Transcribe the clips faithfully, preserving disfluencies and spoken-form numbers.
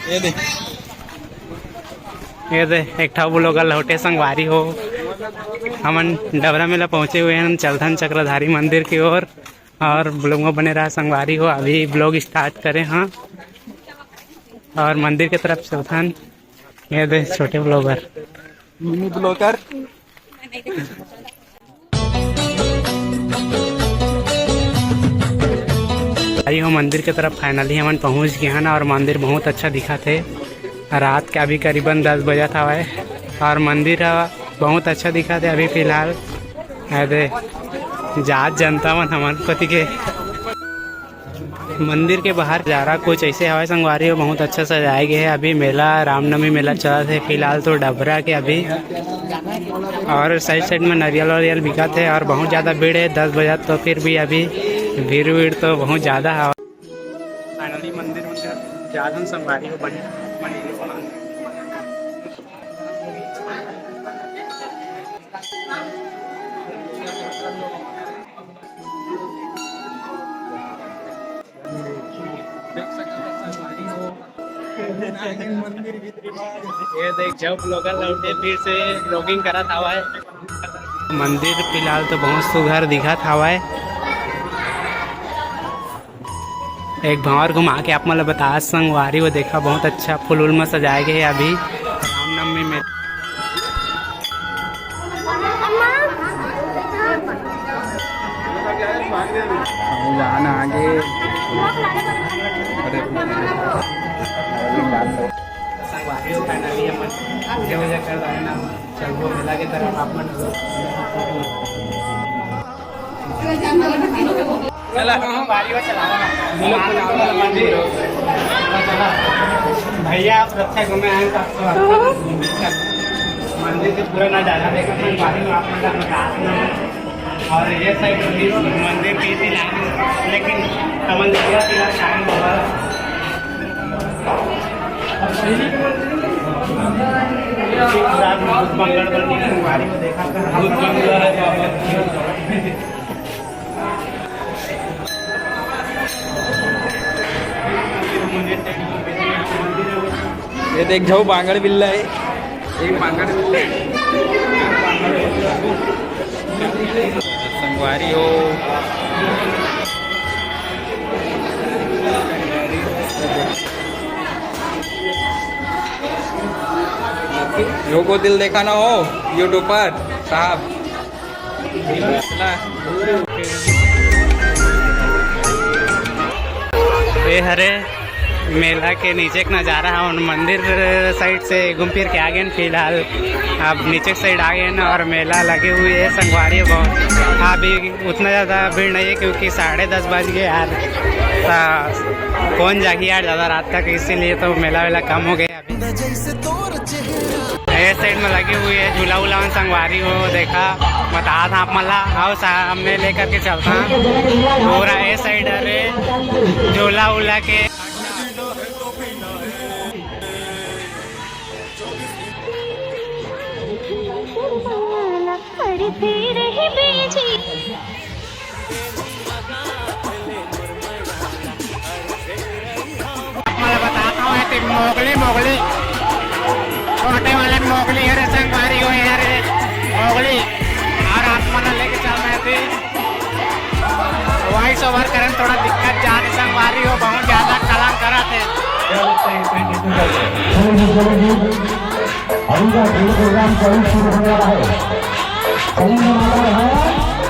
ये दे, ये दे, एक ठा vlogger लौटे संगवारी हो। हमन डबरा मेला पहुंचे हुए हैं, चलथन चक्रधारी मंदिर की ओर। और vlog में बने रहा संगवारी हो, अभी vlog start करे हाँ। और मंदिर के तरफ चलथन। ये दे छोटे vlogger। Mini vlogger। आई हो मंदिर के तरफ, finally हमन पहुंच गए हैं ना, और मंदिर बहुत अच्छा दिखा थे। रात के अभी करीबन दस बजत हवय, और मंदिर ह बहुत अच्छा दिखा थे अभी फिलहाल। अरे जात जनता मन हमन कोती के मंदिर के बाहर नजारा कुछ ऐसे हवय संगवारी हो, बहुत अच्छा सजाए गए है। अभी मेला, रामनवमी मेला चलत हे फिलहाल तो डबरा के अभी, और side side में नरियल वरियल बिकत हे और बहुत ज्यादा भीड़ है दस बजे, तो फिर भी अभी भीड़ वीड़ तो बहुत ज्यादा है। Finally मंदिर, मंदिर जात हन संगवारी हो, बढ़िया मंदिर बना। ये देख, जब vlogger लौटे, फिर से vlogging करत हवय। मंदिर फिलहाल तो बहुत सुघर दिखत हवय। एक बार घुमा के आप मन ल बता संगवारी, वो देखा, बहुत अच्छा फूल उल में सजाए गए हे अभी रामनवमी में। जाना आगे। अरे। संगवारी हो, finally अपन पूजा वूजा कर रहे ना, चलबो मेला के तरफ आप मन। चला, हम गाड़ी में चलावा ना। भैया, आप रक्षा घूमे आए तो आपको मंदिर से पूरा नजारा देखा, हम गाड़ी में आप मतलब बता देना। और ये side भी मंदिर की थी लाइन, लेकिन हमन जगह की लाइन आए होगा। एक साथ भूत बंगड़ बन के संगवारी को देखा था। भूत बंगड़ है बाबा। ये देख जाओ, बांगड़ बिल्ला है। एक बांगड़ बिल्ला है। संगवारी हो। यो को दिल देखा ना हो YouTube पर साहब। ये हरे मेला के नीचे के नजारा है, उन मंदिर side से घूम फिर के आ गए फिलहाल। अब नीचे के side आ गए ना, और मेला लगे हुए है संगवारी बहुत। अभी उतना ज़्यादा भीड़ नहीं है क्योंकि साढ़े दस बज गए यार, तो कौन जागी यार ज़्यादा रात तक, इसीलिए तो मेला वेला कम हो गया। ये side में लगे हुए है झूला उला मन संगवारी हो, देखा बता था आप मला, आओ सामने लेकर के चलता पूरा ये side अरे झूला उला के। आप मन ल बताता हूँ, ये मोगली, मोगली, छोटे वाले मोगली, अरे संगवारी हो यार, मोगली, और आप मन ल लेके चल रहे थे। Voice over करन थोड़ा दिक्कत जाने संगवारी हो, बहुत ज्यादा कलंक करत हे। अभी का खेल प्रोग्राम कल शुरू होने वाला है। कल होने वाला है,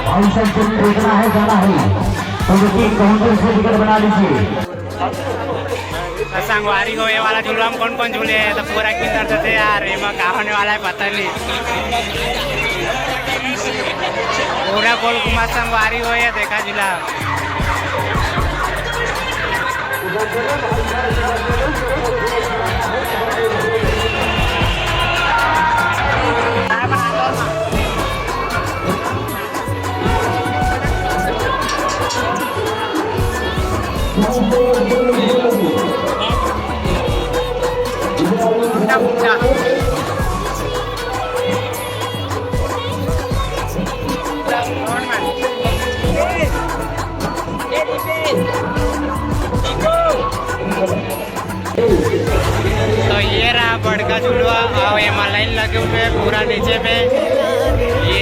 हम सब को देखना है, जाना है। तो देखिए, काउंटर से टिकट बना लीजिए। संगवारी हो, ये वाला झूला में कौन कौन झूले हैं, तो पूरा किंदर देते यार, ये में का होने वाला है पता नहीं। पूरा गोल घुमा संगवारी हो, ये देखा झूला। ये रहा बड़का झुलुआ, अउ एमा लाइन लगे हुए हे पूरा नीचे में। ये